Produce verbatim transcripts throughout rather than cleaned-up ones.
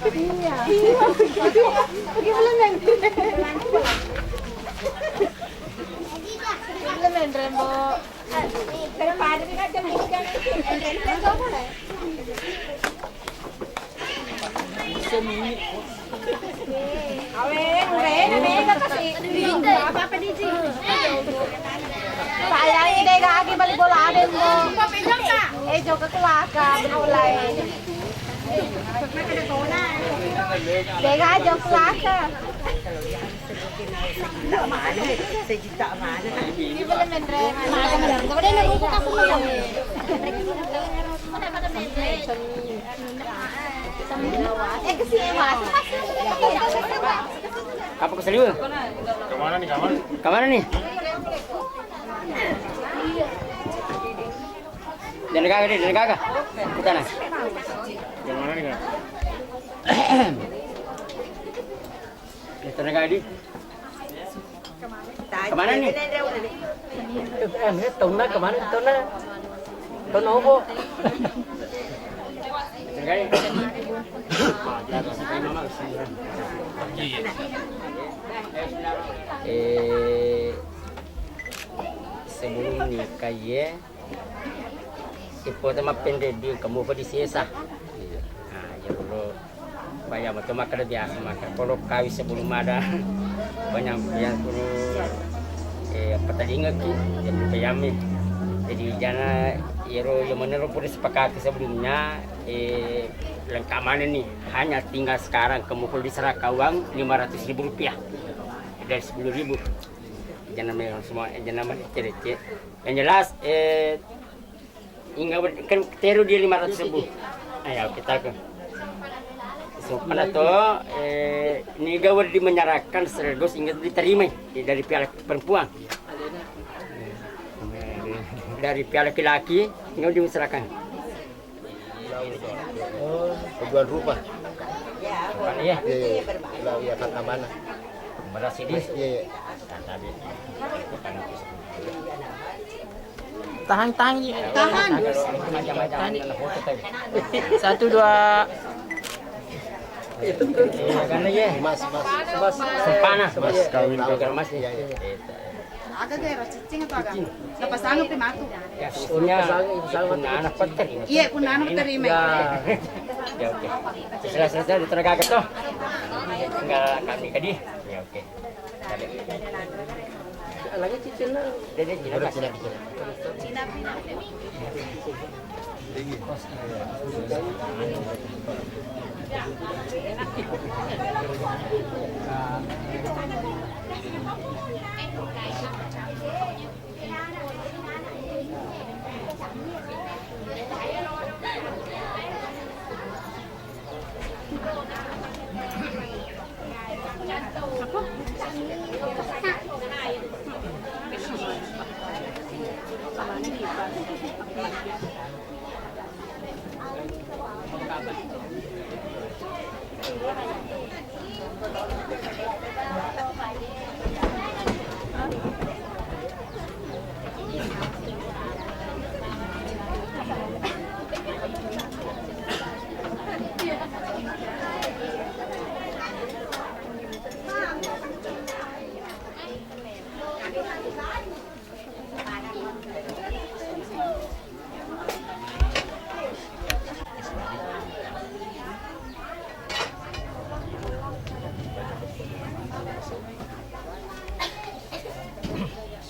Iya. Iya. Bagaimana, men? Bagaimana, men, Rembo? Daripada kita jam tiga nanti. Awe, murena mega kasi. Apa-apa di sini. Sayang, ini deh, kaki balik bola ada, Mbok. Eh, joga kelaka, bola. Dega aja pelaka. Kapan ke Seliwe? Kemana nih? Kemana nih? Jangan gagal deh, jangan gagal. Kita nah. Kemana nih, Kak? Kemana nih? Eh, eh, taunna kemana taunna? Taunna opo? Eh, sebelum nikah ya, Ipota mappenre di kamu di sesa. Nah, ya dulu. Bayar betul makan biasa makan. Kalau kawin sebelum ada penyampaian kuno, eh, apa tadi ngeki, jadi payami. Jadi jana iro yang menurut pun sepakati sebelumnya, eh, lengkap mana nih? Hanya tinggal sekarang kamu diserahkan uang lima ratus ribu rupiah dari sepuluh ribu. Jana memang semua, jana mana cerece. Yang jelas, eh, Inga wed-, kan teru dia lima ratus ribu. Ayo kita ke. Sopan atau, eh, niga wed dimenyerahkan sekaligus ingat diterima, eh, dari pihak perempuan. Dari pihak laki-laki, ingat diserahkan. Oh, tujuan rupa. Iya. Iya, iya. Lah, iya, kata mana? Beras ini. Iya, iya. Tahan, tahan, Ji. Tahan. Tahan. Satu, dua. Iya, kan, iya. Mas, mas. Mas. Sempana. Mas kawin. Iya, iya. Mas, iya, iya. Aga gaga ero cicing atau aga? Napasang apa matu? Ya, sebetulnya punna anak petter. Iya, punna anak petter, iya. Ya. Ya, oke. Selesai, selesai, diterima gaga toh. Tinggal kami ke dia. Ya, oke. Lagi cicing lah. Dia, dia Cina, Mas. Cina, Cina.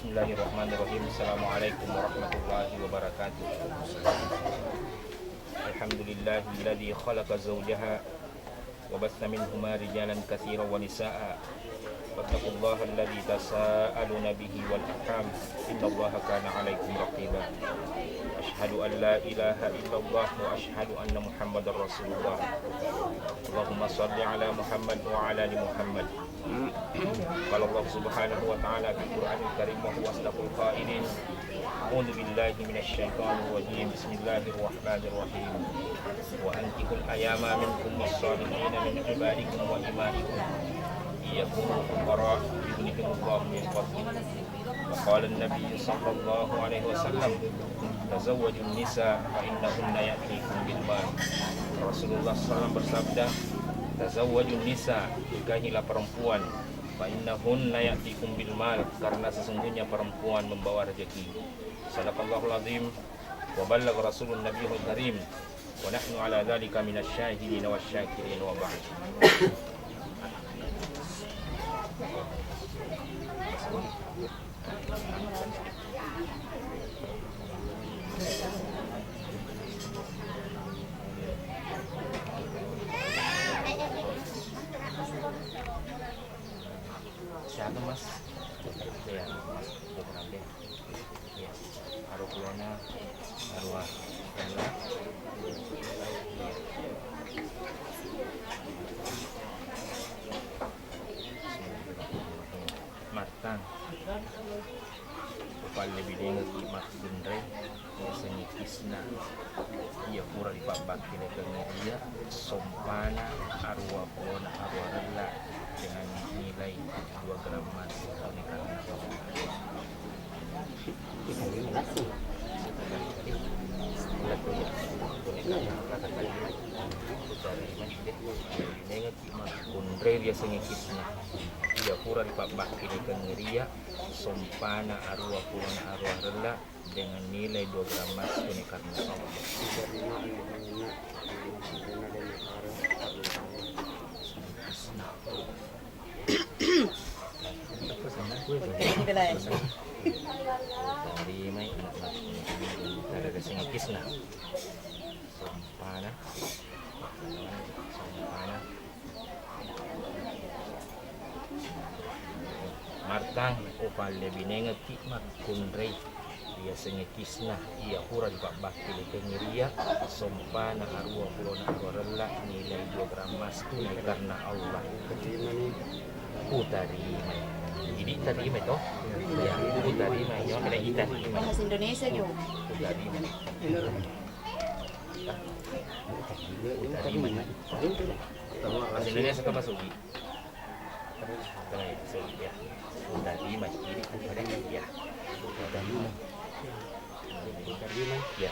Bismillahirrahmanirrahim. Assalamualaikum warahmatullahi wabarakatuh. Alhamdulillahilladzi khalaqa zaujaha وبث منهما رجالا كثيرا ونساء واتقوا الله الذي تساءلون به والأرحام إن الله كان عليكم رقيبا. أشهد أن لا إله إلا الله وأشهد أن محمدا رسول الله. اللهم صل على محمد وعلى آل محمد. قال الله سبحانه وتعالى في القرآن الكريم وهو أصدق القائلين: أعوذ بالله من الشيطان الرجيم. بسم الله الرحمن الرحيم. وأنكحوا الأيامى منكم والصالحين من عبادكم وإمائكم إن يكونوا فقراء يغنهم الله من فضله. وقال النبي صلى الله عليه وسلم: تزوجوا النساء فإنهن يأتيكم بالمال. Rasulullah sallallahu alaihi wasallam bersabda, Tazawwajun nisa, nikahilah perempuan, fa innahunna ya'tikum bil mal, karena sesungguhnya perempuan membawa rezeki. Sadaqallahul azim, wa ballagha rasulun nabiyul karim, wa nahnu ala dzalika minasy syahidin wasy syakirin, wa ba'd. Siapa, Mas? Ya, Mas Putranti. Ya, aruwa pulona, aruwa pulona. Martang, upallebinengekki makkunrai, yasengnge kisna, iya pura ripabbakkirekeng ria, sompana aruwa pulona aruwa rella dengan nilai dua gram emas, oleh karena Makkunrai riasengnge kisna. Iya pura ripabbakkirekeng ria, sompana aruwa pulona aruwa rella dengan nilai dua gram emas, oleh karena Allah. Tarimai, tarimai kisna. Sompana. Sompana. Martang, upallebinengekki makkunrai, riasengnge kisna, iya pura ripabbakkirekeng ria, sompana aruwa pulona aruwa rella, nilai dua gram emas, tunai karena Allah. Utarimai. Idi tarimai to? Ya, utarimai. Yo, kena itarimai. Bahasa Indonesia, Jo. Utarimai. Utarimai. Bahasa Indonesia termasuk. Terus, ya. Utarimai. Idi utarimai. Ya. Utarimai. Ya. Utarimai.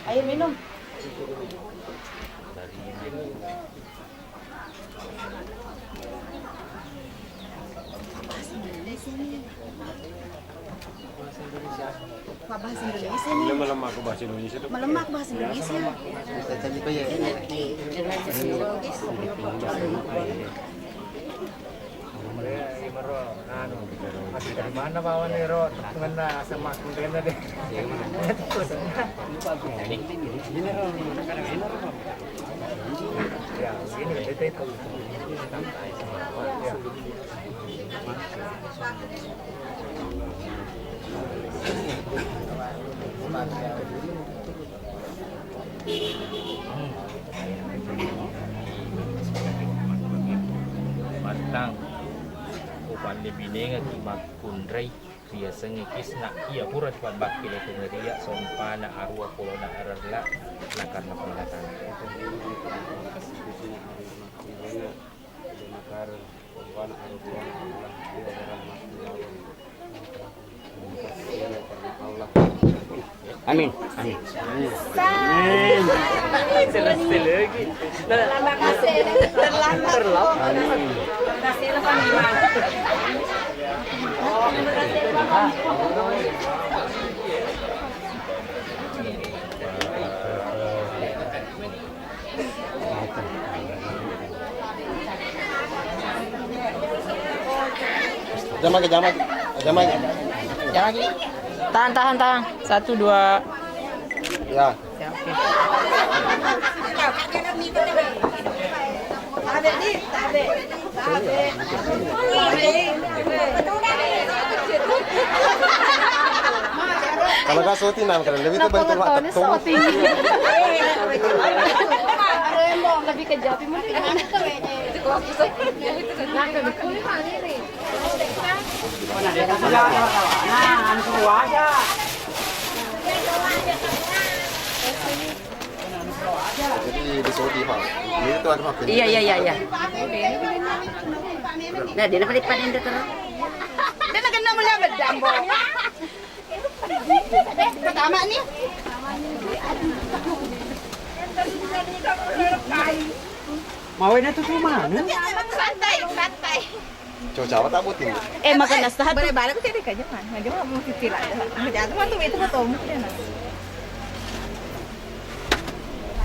Ayo minum. Pak, bahasa Indonesia nih. Ini melemah ke bahasa Indonesia tuh. Melemah ke bahasa Indonesia. Bisa tadi kok ya. Iya, iya, ro, anu, masih dari mana bawa nih, ro? Temen sama aku kena deh. Ini, ini, ro, ini, ro. Ya, ini, itu, itu. Ya. Martang, upallebinengekki makkunrai, riasengnge kisna, iya pura ripabbakkirekeng ria, sompana aruwa pulona aruwa rella, nakarna penggatana. Amin. Amin. Terlambat. Terlambat. Amin. Jam lagi, jam lagi. Jam lagi. Jam lagi. Tahan, tahan, tahan. Satu, dua. Ya. Ya, oke. Kalau nggak syuting, nah, kalau lebih itu bentuk Pak Ketum. Lebih ke Japi mending. Nah, anu suruh aja. Di Saudi, Pak. Ini itu ada apa? Iya, iya, iya, iya. Nah, dia dapat panen itu terus. Dia nak kena mulia bedambo. Pertama nih. Mau ini tuh cuma. Santai, santai. Coba-coba tak buat ini. Eh, makan nasi tuh. Bare-bare ku cedde' aja, man. Aja mau titi lah. Mau jago mah tuh itu mah tomuk ya, nah.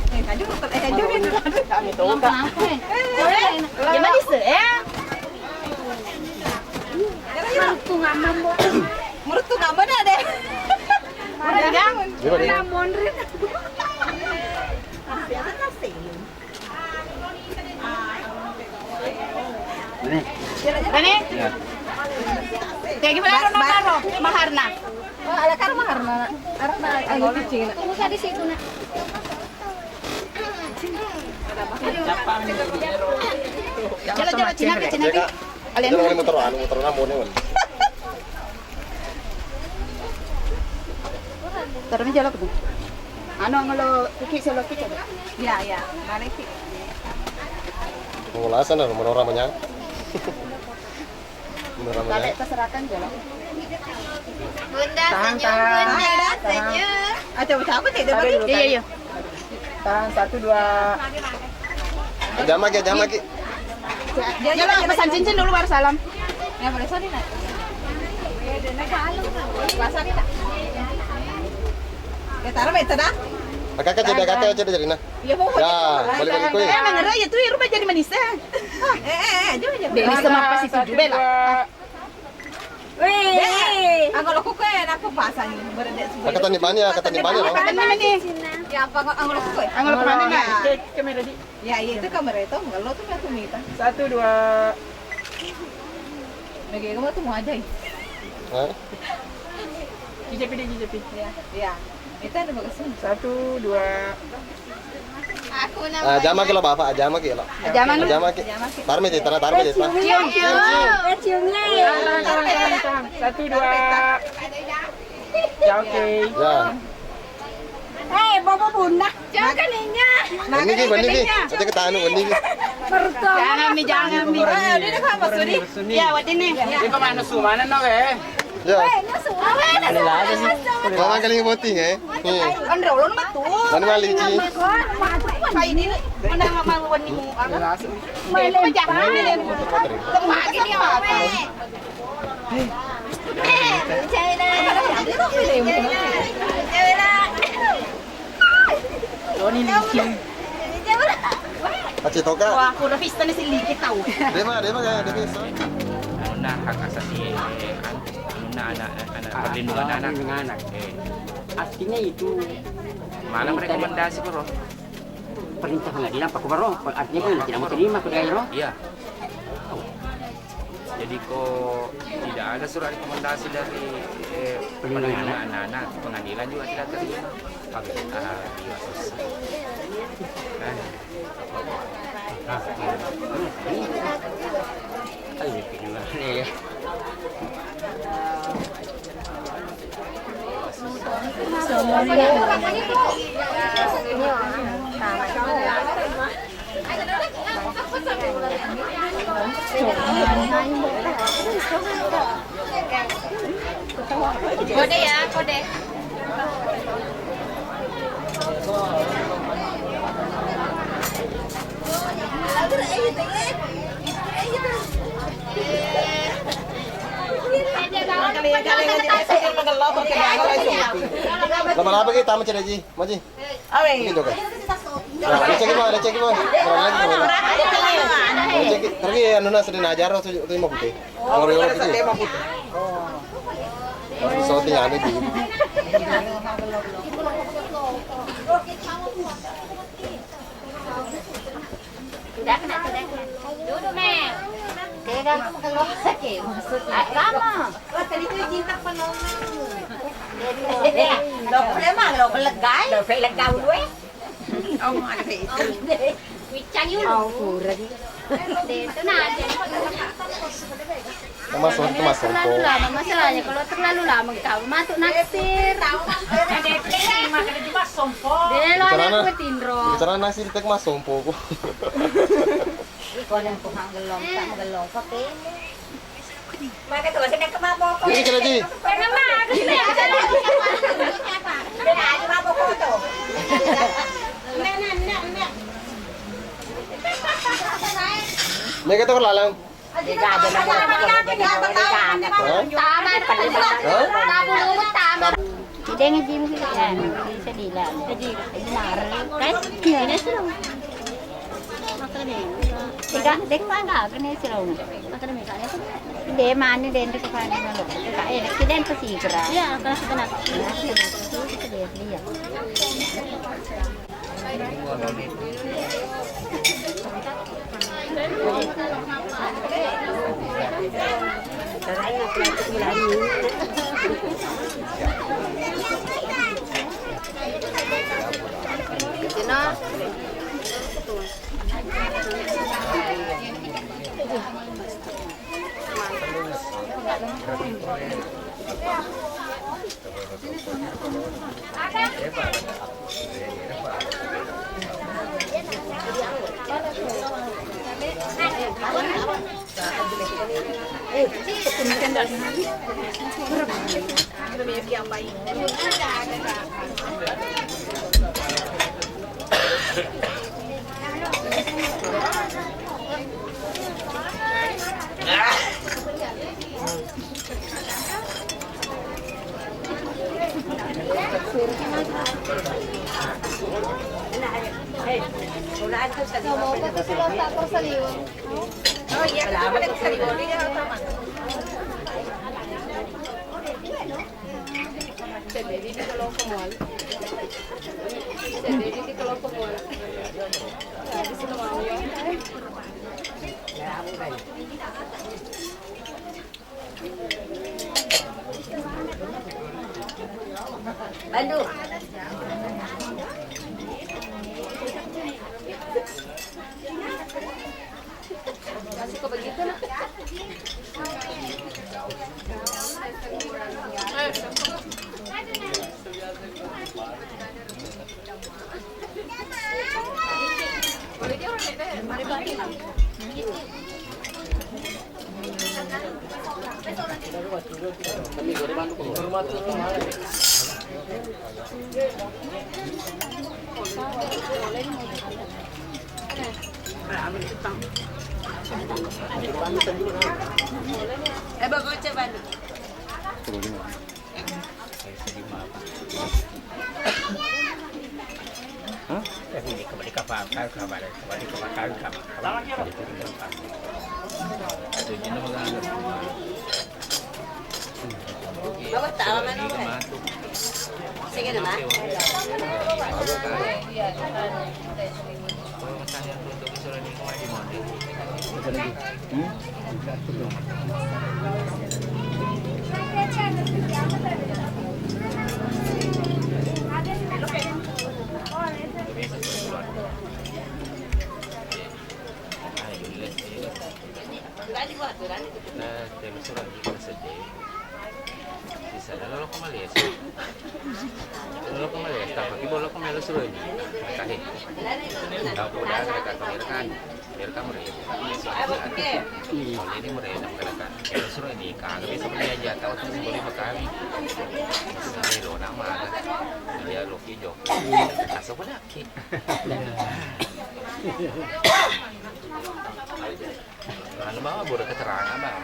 Eh, aja mau, eh, aja mau. Kami tuh, Kak. Eh, eh, eh. Gimana sih, eh? Merutung aman, Bu. Merutung aman ada. Merutung. Gimana? Iya, monrit. Rene? Ya. Tegi pala ro nonaro maharna. Oh, ala karo maharna. Arana ayo kucing. Tunggu tadi situ, Nak. Coba, coba, Cina, Cina, Cina. Alena. Motor anu, motor nambone, Wan. Taroni jolo ko. Anu, angolo kuki selo ki coba. Iya, iya. Mari ki. Ngolasan anu, menora manya. Menora manya. Tabe' terserahkan jolo. Bunda, tahan, senyum, tahan. Bunda, tahan. Senyum. Ah, coba, coba, tidak. Tarik dulu, iya, tarik. Iya. Tahan, satu, dua. Jam lagi, jam lagi. Dia, dia, dia pesan cincin dulu baru salam. Ya, boleh, sorry, Nak. Puasa nih, Nak. Ya, taruh, Meta, dah. Kakak, cedde', kakak, cedde', jadi, nah. Ya, mau. Ya, boleh, boleh, boleh. Eh, mengerai itu, ya, rubah jadi manis, eh. Eh, eh, eh, jangan, jangan. Dia bisa makan situ juga, lah. Weh. Angolo kuku e, nakku pasang. Beredek sebelah. Kata ni bani ya, kata ni bani, loh. Kata ni bani. Ya, apa, angolo kuku e? Angolo kemana, Nak? Cek kamera di. Ya, iya, itu kamera itu, angolo tuh, aku minta. Satu, dua. Lagi kamu tuh mau aja, ya? Hah? Kijapi deh, kijapi. Iya, iya. Itu ada bagus. Satu, dua. Ah, jamaki lo, Bapak, jamaki lo. Jamaki. Jamaki. Tarmi, Tita, tarmi, Tita. Cium, cium. Eh, cium, cium. Tahan, tahan, tahan, tahan, tahan. Satu, dua. Ya, oke. Ya. Eh, bobo bunda. Jangan keninya. Ini ki, ini ki. Aja kita anu, ini ki. Pertama. Jangan mi, jangan mi. Ah, udah, udah, Mas Sudi. Ya, wati nih. Ini kemana su, mana no, eh? Ya. Weh, nasu. Awe, nasu. Ada lagi sih. Mama kali voting, eh? Hmm. Andre ulun matu. Mana mali, Ci? Kayak ini, mana mama wani mu, apa? Malen. Malen. Kemagi dia, apa? Eh, China. China. Doni licin. Acetoka. Wah, aku udah pista nih sedikit tahu. Dia mah, dia mah kayak dia pista. Anunna hak asasi, eh, an-, anunna anak, anak, ah, perlindungan, oh, anak. Perlindungan anak. Eh. Artinya itu mana perintah rekomendasi, Bro? Perintah pengadilan, Pak Kubaro. Artinya kan tidak mau terima, Pak Gairo. Iya. Jadi, kok tidak ada surat rekomendasi dari, eh, perlindungan anak, pengadilan juga tidak terima. Oke. Ah, iya, susah. Eh. Ah, iya. Ayo, gimana ya? Kode ya, kode. Lama-lama kita sama cedde' ji, Maji. Awe. Gitu kan. Nah, lecek, Bang, lecek, Bang. Kurang lagi, Bang. Lecek, tapi anu, nah, sedih ajar tuh, tuh lima putih. Oh, kalau lima putih. Lima putih. Tapi soalnya ada di. Sudah kena, sudah kena. Duduk, Mel. Tega, oke, maksudnya. Apa, Ma? Wah, tadi tuh cinta penolong. Lo boleh, Ma, lo lega, eh? Lo lega dulu, eh? Oh, ada itu. Wicang yuk. Oh, kurang. Deh, itu nah aja. Masuk itu masuk. Terlalu lama, masalahnya kalau terlalu lama kita masuk naksir. Dia lo ada aku tinro. Bicara naksir, tek masuk pokok. Iko nang ko hang gelong, tak gelong, pakai. Maka tuh, sini ke mabok. Ini kena di. Karena mah, aku tidak ada. Apa? Ada mabok tuh. Enggak, enggak, enggak, enggak. Mereka tuh lalang. Taman, taman. Taman. Sideng jim, eh, sedila. Sedila. Kan? Ini sudah. Tiga, dek mangga, kena sudah. De mani den tu kepala malu. Kae, sideng pesigra. Iya, kalau sebenarnya. Iya. Oh iya, kita pada ke Sariwali ya, Tama. Sedih di kalau kemual. Sedih di kalau kemual. Jadi semua. Bandung. Masih kok begitu, Nak? Eh, bagus, coba. Hah? Eh, ini kembali ke apa? Kembali ke apa? Kembali ke apa? Kembali ke apa? Itu jenuh banget. Bawa tawa mana? Saya kena, Mak. Nah, telusuri sedih. Sisana lo ko Malaysia. Lo ko Malaysia, tapi bolo ko melo suruh ini. Tahe. Tau ko dah ada kata merekam. Merekam re. Soalnya ini mereka mereka. Telusuri ini kagak bisa beli aja tahu tuh boleh berkali. Sampai lo nama ada. Dia lo kijo. Asal pun aki. Anu, Bang, boleh keterangan, Bang?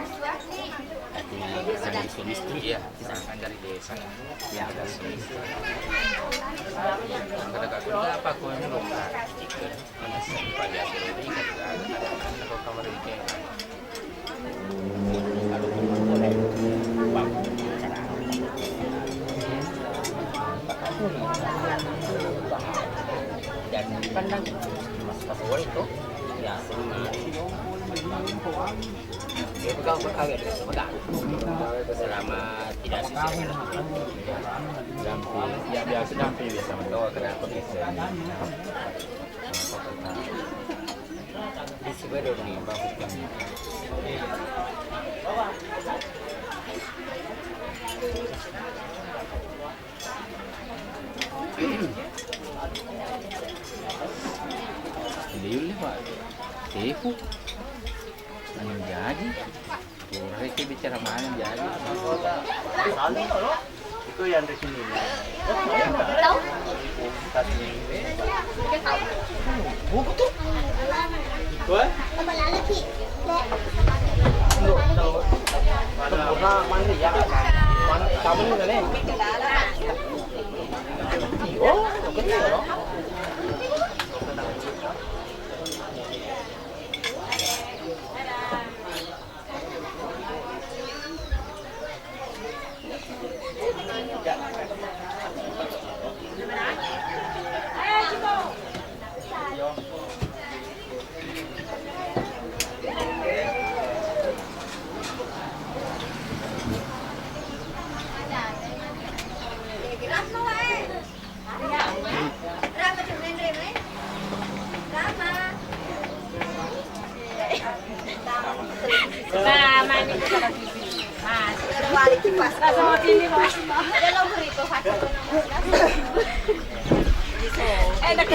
Artinya, sedang suami istri? Iya, keterangan dari desa. Ya, ada suami istri. Kadang-kadang apa aku yang lupa? Mana sih, Pak Yasir ini, kadang-kadang, kadang-kadang, kalau kamar ini kayak, selama tidak sesuai. Damping, ya, biasa damping, biasa mendoa, kenapa bisa ini? Liu le, Pak. Tepu. Anu jadi. Pura ki bicara mana jadi. Itu yang di sini. Buku tuh. Mana, mana ya? Mana, kamu mana nih? Oh, oke, ya.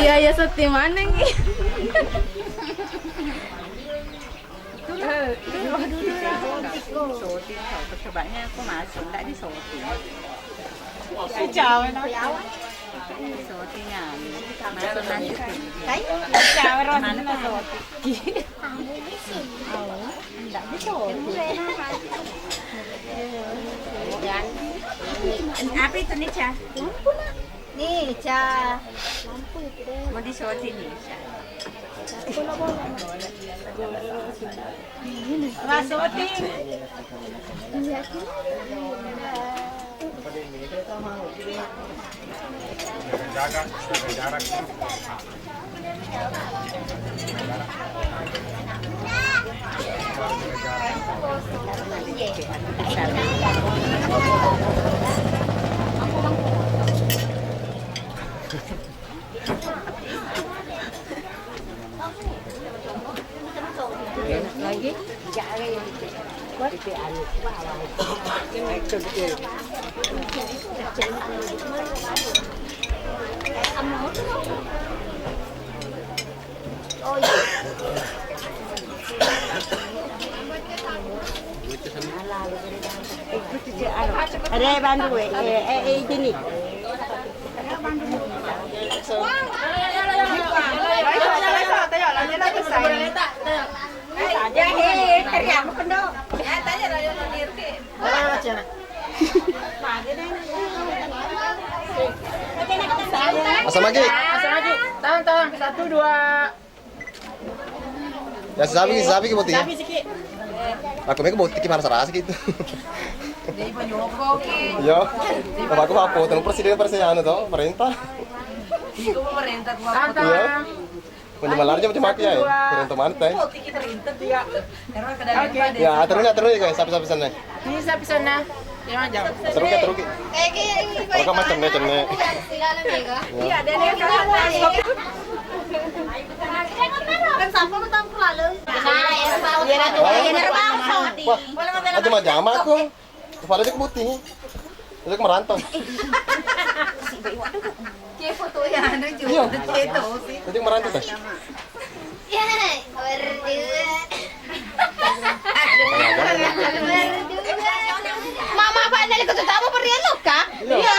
Iya, iya, setti maneng. Syuting, coba-cobanya aku masuk, ndak di syuting. Eh, cawe, no. Syuting, ya. Masuk, masuk. Cawe, Ros. Mana syuting? Oh, ndak di syuting. Apa itu, Nica? Nica. Mau di syuting, Nica. Masuk, Ting. Jaga, jaga jarak. Ada bantu, eh, eh, eh, ini. Masa magi? Masa magi. Tahan, tahan. Satu, dua. Ya, sabi, sabi ki botting. Sabi siki. Aku mega botting ki marasa-rasa gitu. Jadi penyokong ki. Iya. Apa aku apa? Tentang presiden, presiden anu toh, pemerintah. Itu pemerintah gua. Iya. Mending malah aja macam aku ya. Pemerintah mana teh? Botting ki pemerintah dia. Oke. Ya, terus ya, terus ya, guys. Sapi-sapi sana. Ini sapi sana. Terus ya, terus ya. Kayak, kayak ini. Kalau kan macam ni, macam ni. Iya, ada yang. Wah, itu mah jama aku. Kepala aja kebuti. Aja merantau. Kayak foto ya, anu juga. Iya. Kayak itu sih. Aja merantau teh. Mama apa nali kutu tamu pergi lo kah? Iya.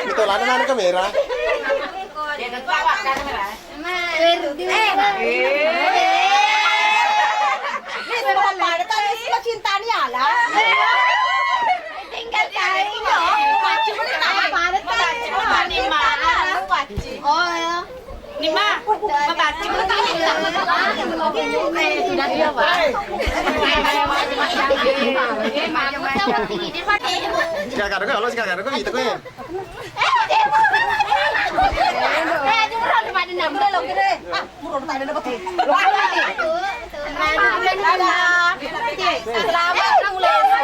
Itu lana nana kamera. Berdua. Ini semua pada tadi semua cinta nih ala. Tinggal tahu. Pada tadi. Oh ya. Ni ma, mabaca. Sudah dia, Pak. Silakan, kalau silakan, kalau gitu, ya. Eh, dia mau. Eh, dia mau, dia mau, dia mau. Ah, mau, dia mau, dia mau. Selamat ulang tahun.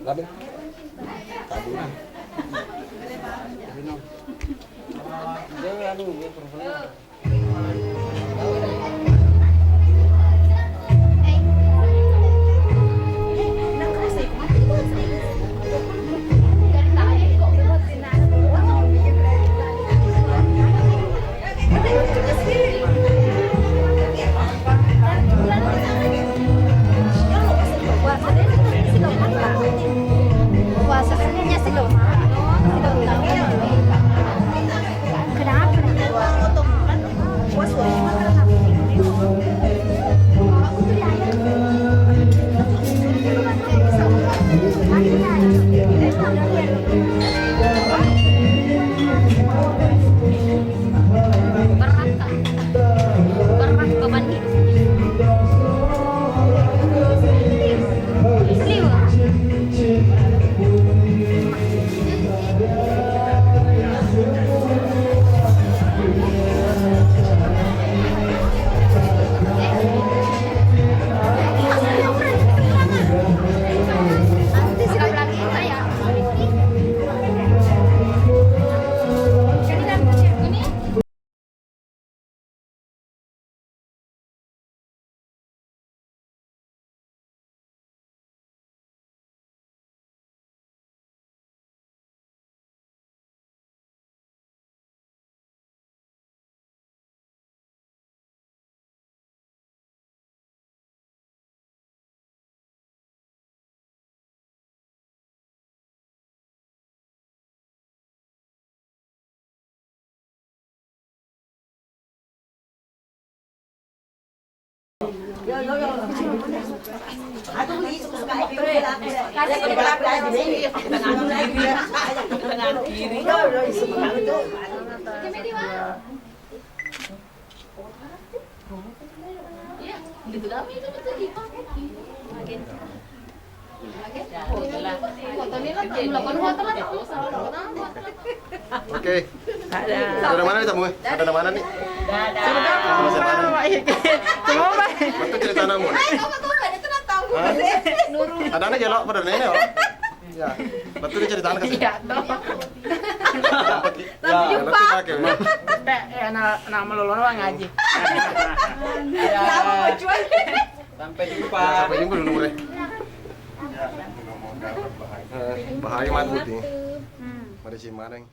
Labe. Kabur. Dia anu, dia profil. Puasa sebenarnya sih loh. Kenapa? Berat, Kak. Berat beban hidupnya. Liwat. Oke. Ada. Ada mana nih tamu? Ada mana nih? Ada mana? Cuma, Pak. Betul cerita namu. Hah? Ada anak gelok pada nenek, oh. Ya. Betul cerita anak. Iya, toh. Sampai jumpa. Teh, eh, anak, anak melolong ngaji. Sampai jumpa. Sampai jumpa dulu, Bre. Eh, bahaya mati putih. Pada si Maneng.